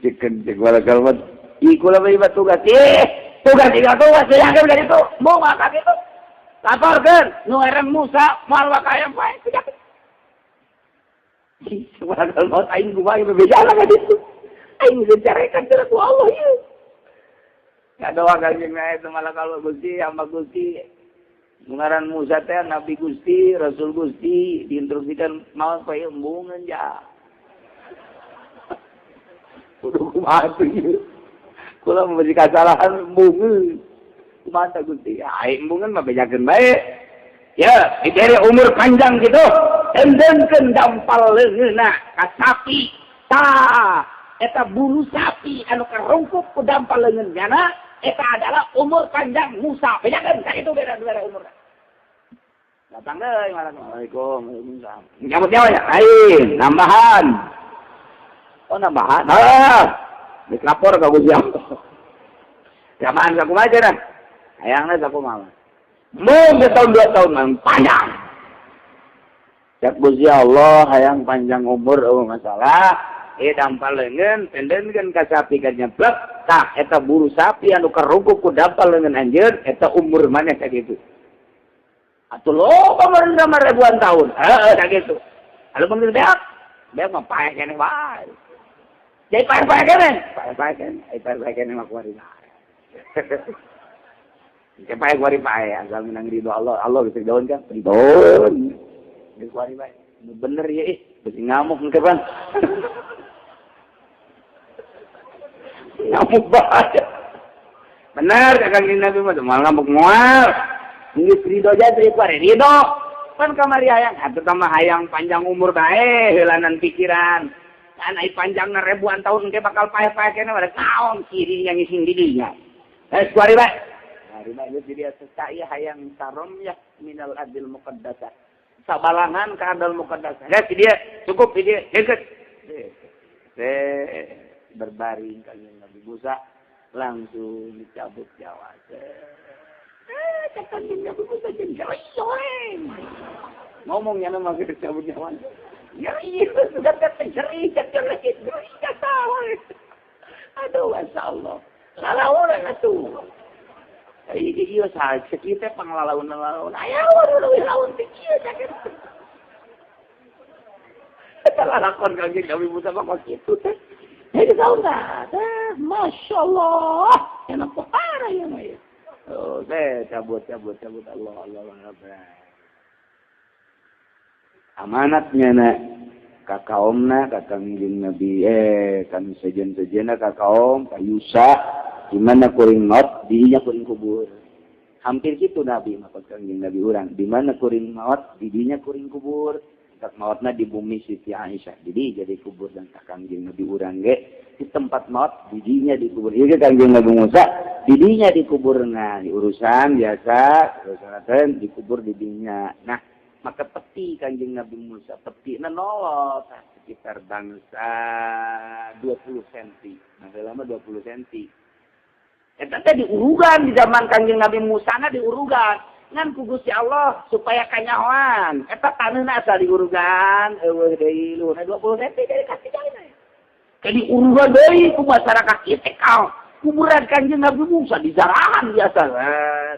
cekeun cek malakal maut. Ih kula mah tugas. Ih, tugas tiga tugas jaga dari itu. Mau maka gitu. Laporkeun nu ngaran Musa moal wakaya poe. Ih, malakal maut aing kumaha bebejana ka ditu. Aing dicarekan cenah ku Allah ieu. Kadoa kanjeng nae teh malakal Gusti hamba Gusti. Ngaran Musa teh Nabi Gusti, Rasul Gusti diinstruksikan maot poe embungeun ja. Kudu kumaha tuh ieu. Kula memberi kesalahan embungeun. Kumaha tah Gusti? Ai embungeun mah bejakeun bae. Ya, diberi umur panjang gitu. Endenkeun dampal leungeunna ka sapi. Tah, eta bulu sapi anu karungkup ku dampal leungeun nyana eta adalah umur panjang Musa. Bejakeun sakitu beda-beda umurna. Datang deui malah Assalamualaikum. Waalaikumsalam. Nyambut nyawa ya? Lain, nambahan. Oh, nambahan. Ah, geus lapor ka Gusti Allah. Jamaan sakumaha cenah? Hayangna sakumaha. Mun setahun dua tahun mah panjang. Cak Gusti Allah hayang panjang umur eueuh masalah. Dampal leungeun pendenkeun ka sapi ka nyeblek tah eta buru sapi anu karungkup ku dampal leungeun anjeun eta umur maneh sakitu. Atuh loba meureun sama ribuan tahun. Heeh sakitu. Anu panggil beak. Beak mah paeh keneh wae. Jadi paeh-paeh keneh. Paeh-paeh keneh, ai paeh-paeh keneh mah kuari bae. Engke paeh kuari paeh asal menang ridho Allah. Allah geus daun kan? Daun. Geus kuari bae. Nu bener ye ih, beusi ngamuk engke pan. Ngamuk bae. Bener Kangjeng Nabi mah moal ngamuk moal. Geus ridho jadi kuari ridho. Pan kamari hayang atuh mah hayang panjang umur bae heulanan pikiran. Kan ai panjangna ribuan tahun engke bakal paeh-paeh keneh pada naon kiri yang ngising di dinya. Eh kuari bae. Kuari bae geus jadi asa hayang saromyah minal ardil muqaddasah. Sabalangan ka ardil muqaddasah. Geus di dieu cukup di dieu deukeut. Berbaring Kangjeng Nabi Musa langsung dicabut nyawa. Cek Kangjeng Nabi Musa jeung nyeri. Ngomongnya mah geus dicabut nyawa. Nyeri, sudah teh nyeri, cek nyeri, katawa. Aduh, masyaallah. Lalaunan atuh. Ieu ieu saha cek ieu teh panglalaunan-lalaun. Aya leuwih laun ti kieu cek. Eta lalakon Kangjeng Nabi Musa mah kos kitu teh. Jadi tahu nggak? Masya Allah, enak parah ya mah. Oh, saya cabut Allah Allah Allah. Amanatnya nak kakaomna kakangjeng Nabi kami sejen-sejena kakaom ka Yusa di mana kuring not dinya kuring kubur. Hampir gitu Nabi mah, Kangjeng Nabi urang. Di mana kuring maot, di dinya kuring kubur. Tak maotna di bumi Siti Aisyah. Jadi kubur dan Kangjeng Nabi urang ge di tempat maot, di dinya dikubur. Ieu Kangjeng Nabi Musa di dinya dikubur. Nah, di urusan biasa, urusan dikubur di dinya. Nah, maka peti Kangjeng Nabi Musa peti nolot sekitar bangsa 20 cm. Nah, lama 20 cm. Eta teh diurugan di zaman Kangjeng Nabi Musa na diurugan. Ngan ku Gusti Allah supaya kanyahoan. Eta taneuhna asal diurugan euweuh deui luhurna 20 cm dari kasih jalan. Kayak diurugan deui ku masyarakat kieu kau. Kuburan Kangjeng Nabi Musa di jarahan biasa.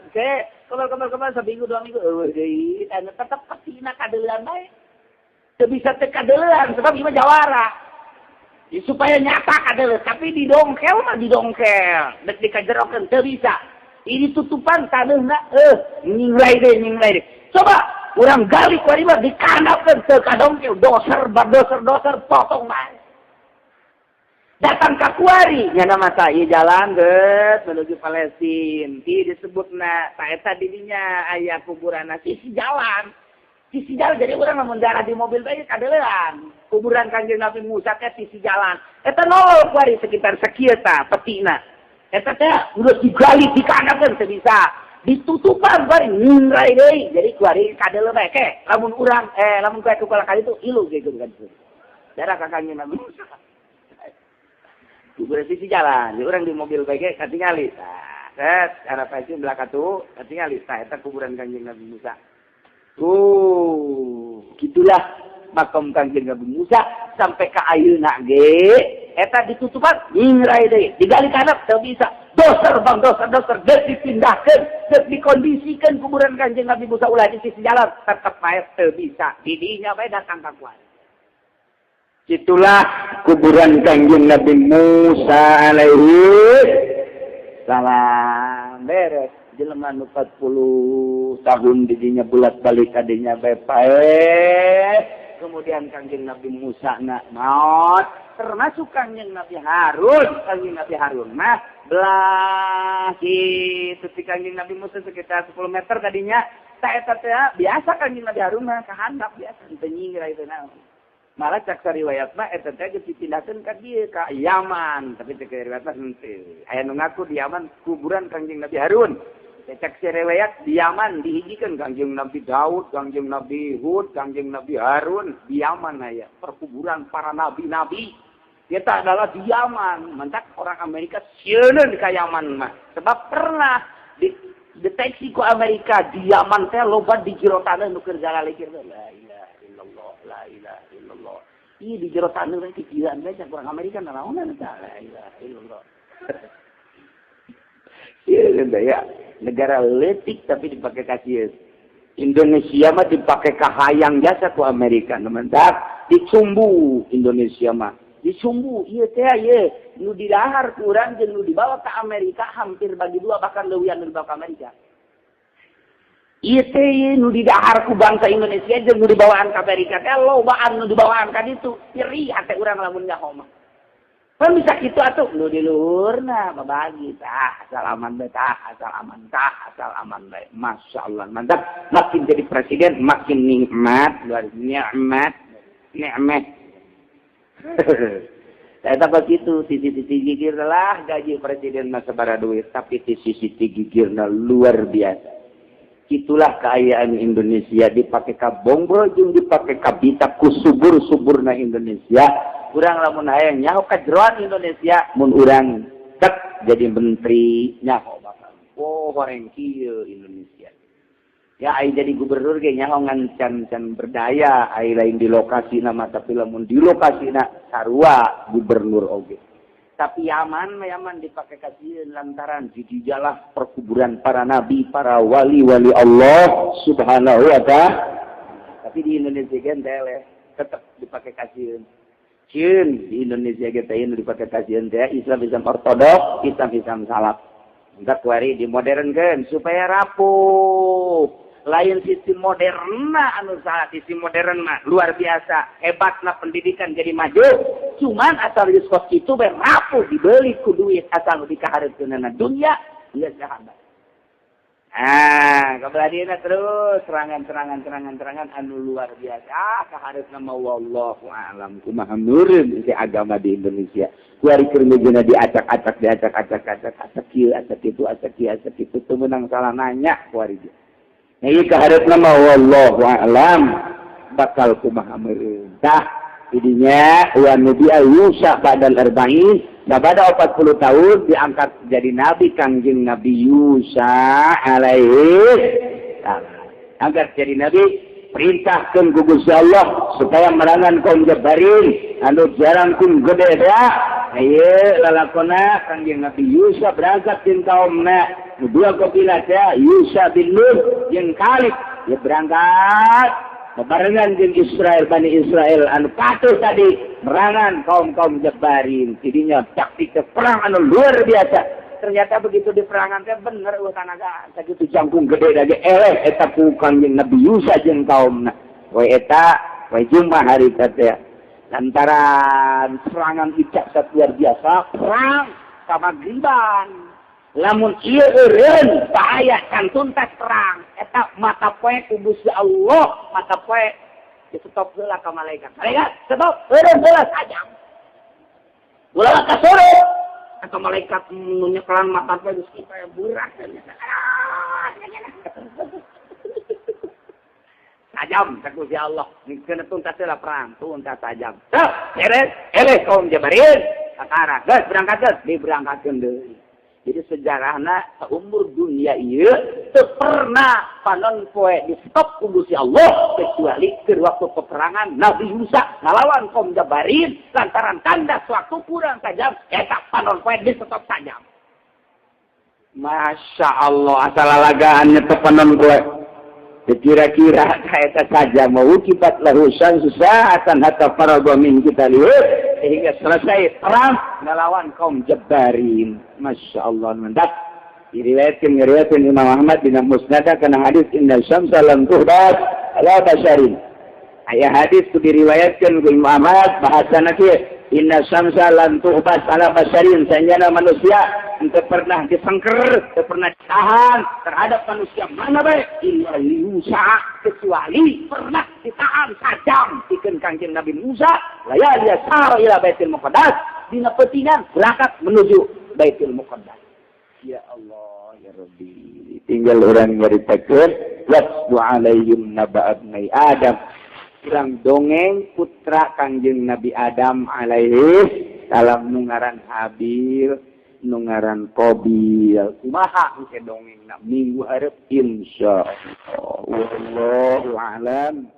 Oke, kemar-kemar kemar seminggu 2 minggu euweuh deui, taneuh tetep petina kadeulean bae. Teu bisa teu kadeulean sebab ieu mah jawara. Ya, supaya nyata kadeuleun, tapi didongkel mah didongkel, dek dikajerokeun teu bisa. Ini tutupan taneuhna nyinglai deh, nyinglai deh. Coba urang gali ku mah dikandapkeun teu kadongkel, doser doser doser potong bae. Datang ke kuari nyana masa ieu jalan geus menuju Palestina. Ti disebutna ta eta didinya aya kuburan sisi jalan. Sisi jalan, jadi urang lamun darah di mobil bae kadeulean. Kuburan Kanjeng Nabi Musa teh sisi jalan. Eta nol kuari sekitar sakieu ta petina. Eta teh geus digali dikandapkeun teu bisa. Ditutupan kuari nyingrai deui. Jadi kuari kadeuleu bae ke. Lamun urang lamun kuari kepala kali itu ilu gitu kan. Darah ka Kanjeng Nabi Musa. Kuburan sisi jalan, jadi urang di mobil bae ge katingali. Tah, set arah Palestina belakang tuh katingali. Tah, eta kuburan Kanjeng Nabi Musa. Tuh, gitulah makam Kangjeng Nabi Musa sampai ke ayeuna ge eta ditutupan nyingrai deui, digali kanap teu bisa. Doser bang doser doser geus dipindahkeun, geus dikondisikan kuburan Kanjeng Nabi Musa ulah di sisi jalan, tetep bae teu bisa. Di dinya bae datang ka kuat. Itulah kuburan Kangjeng Nabi Musa alaihi salam. Beres jelema nu 40 tahun didinya bulat balik kadinya bae paeh. Kemudian Kangjeng Nabi Musa nak maut, termasuk Kangjeng Nabi Harun. Kangjeng Nabi Harun mah belah kitu ti Kangjeng Nabi Musa sekitar 10 meter tadinya. Tak eta teh biasa Kangjeng Nabi Harun mah kahandap biasa teu nyingra itu naon. Malah cak riwayat mah eta teh geus dipindahkeun ka dieu, ka Yaman, tapi cek riwayat mah henteu. Aya nu ngaku di Yaman kuburan Kangjeng Nabi Harun. Cek riwayat di Yaman dihijikeun Kangjeng Nabi Daud, Kangjeng Nabi Hud, Kangjeng Nabi Harun di Yaman aya perkuburan para nabi-nabi. Eta adalah di Yaman. Mantak orang Amerika sieun ka Yaman mah. Sebab pernah dideteksi ku Amerika di Yaman teh loba di jero taneuh nu keur galalikir. La ilaha illallah, la ilaha illallah. Ih, di jero taneuh teh kikieuan bae cak orang Amerika naraonan eta, la ilaha illallah. Iya, ya. Negara letik tapi dipakai kasih. Indonesia mah dipakai kahayang jasa ku Amerika. Mantap, dicumbu Indonesia mah. Dicumbu, iya teh ieu nu didahar kurang jeung nu dibawa ke Amerika hampir bagi dua, bahkan leuwihan nu dibawa ke Amerika. Ieu teh nu didahar ku bangsa Indonesia jeung nu dibawaan ke Amerika teh lobaan nu dibawaan ka ditu. Nyeri hate urang lamun nyaho mah. Kan bisa kitu atuh nu di luhurna babagi tah asal aman bae, tah asal aman, tah asal aman bae. Masya Allah, mantap. Makin jadi presiden makin nikmat, luar nikmat, nikmat. Saya begitu, sisi-sisi gigir lah gaji presiden masa bara duit, tapi sisi-sisi gigirna luar biasa. Itulah keayaan Indonesia dipakai ka bongbro jeung dipakai ka bita ku subur-suburna Indonesia. Urang lamun hayang nyaho kajeroan Indonesia, mun urang cek jadi menteri nyaho bakal. Oh, horeng kieu Indonesia. Ya ai jadi gubernur ge nyaho ngan can can berdaya, ai lain di lokasi nama, tapi lamun di lokasi na sarua gubernur oge. Tapi Yaman Yaman dipakai kasih lantaran dijalah perkuburan para nabi, para wali-wali Allah Subhanahu wa Ta'ala. Tapi di Indonesia kan tele tetap dipakai kasih. Cieun di Indonesia kita ini dipakai kasih teh Islam Islam ortodok, Islam Islam salaf. Enggak kuari di modern kan supaya rapuh. Lain sistem modern anu salah, sistem modern mah luar biasa hebatna, pendidikan jadi maju, cuman asal kos itu bae rapuh dibeli ku duit, asal nu dikahareupeunana dunia geus sahabat. Ah, kabeladina terus serangan anu luar biasa. Ah, kaharepna mah wallahu a'lam kumaha meureun si agama di Indonesia. Kuari keur mejeuna diacak-acak diacak-acak acak kieu acak kitu acak kieu acak kitu teu meunang salah nanya kuari ge. Nah, ieu kaharepna mah wallahu a'lam bakal kumaha meureun. Tah, didinya wa nabi Yusuf badal arba'in. Nah, pada 40 tahun diangkat jadi nabi Kangjeng Nabi Yusa alaihi salam. Angkat jadi nabi, perintahkan ku Gusti Allah supaya merangan kaum Jabarin anu jarang kun gede dah. Ieu lalakona Kangjeng Nabi Yusa berangkat jeung kaumna. Nu dua kabilah teh Yusa bin Nun jeung Kalib. Dia berangkat bebarengan jeung Israel, Bani Israel anu patuh tadi merangan kaum-kaum Jabarin. Tidinya taktik perang anu luar biasa. Ternyata begitu di perangan teh bener eueuh tanaga sakitu jangkung gede lagi eleh eta ku Kangjeng Nabi Yusa jeung kaumna. We eta we Jumat hari teh lantaran serangan icak luar biasa perang sama Griban. Lamun ieu eureun bahaya kan tuntas perang eta mata poe ku Gusti Allah, mata poe di stop heula ka malaikat. Malaikat stop eureun heula sajam. Ulah ka sore eta malaikat nu nyekelan mata poe geus kaya burak. Sajam ka Gusti Allah, keuna tuntas heula perang, tuntas sajam. Tah, beres, eleh kaum Jabarin, kakara geus berangkat geus diberangkatkeun deui. Jadi sejarahna seumur dunia ieu teu pernah panon poe di stop ku Gusti Allah kecuali keur waktu peperangan Nabi Musa ngalawan kaum Jabarin lantaran tanda waktu kurang sajam eta panon poe di stop sajam. Masya Allah asal lalagaan nyetop panon poe. Dikira-kira eta saja mau kibat lahu syamsu sa'atan hatta faraga min qitalihi sehingga selesai perang melawan kaum Jabarin. Masya Allah mendak diriwayatkan Imam Ahmad bin Musnad kana hadis inna syamsa lam tuhbas ala basharin. Aya hadis ku diriwayatkan ku Imam Ahmad bahasana kieu inna syamsa lam tuhbas ala basharin, sanjana manusia henteu pernah disengker, henteu pernah ditahan terhadap manusia mana bae illa Musa kecuali pernah ditahan sajam pikeun Kangjeng Nabi Musa layal yasara ila Baitul Muqaddas dina peutingan berangkat menuju Baitul Muqaddas. Ya Allah ya Rabbi, tinggal urang nyaritakeun wasdu alaihim naba abnai Adam. Urang dongeng putra Kangjeng Nabi Adam alaihi salam nu ngaran Habil, nu ngaran Qabil. Kumaha engke dongengna minggu hareup insyaallah. Wallahu a'lam.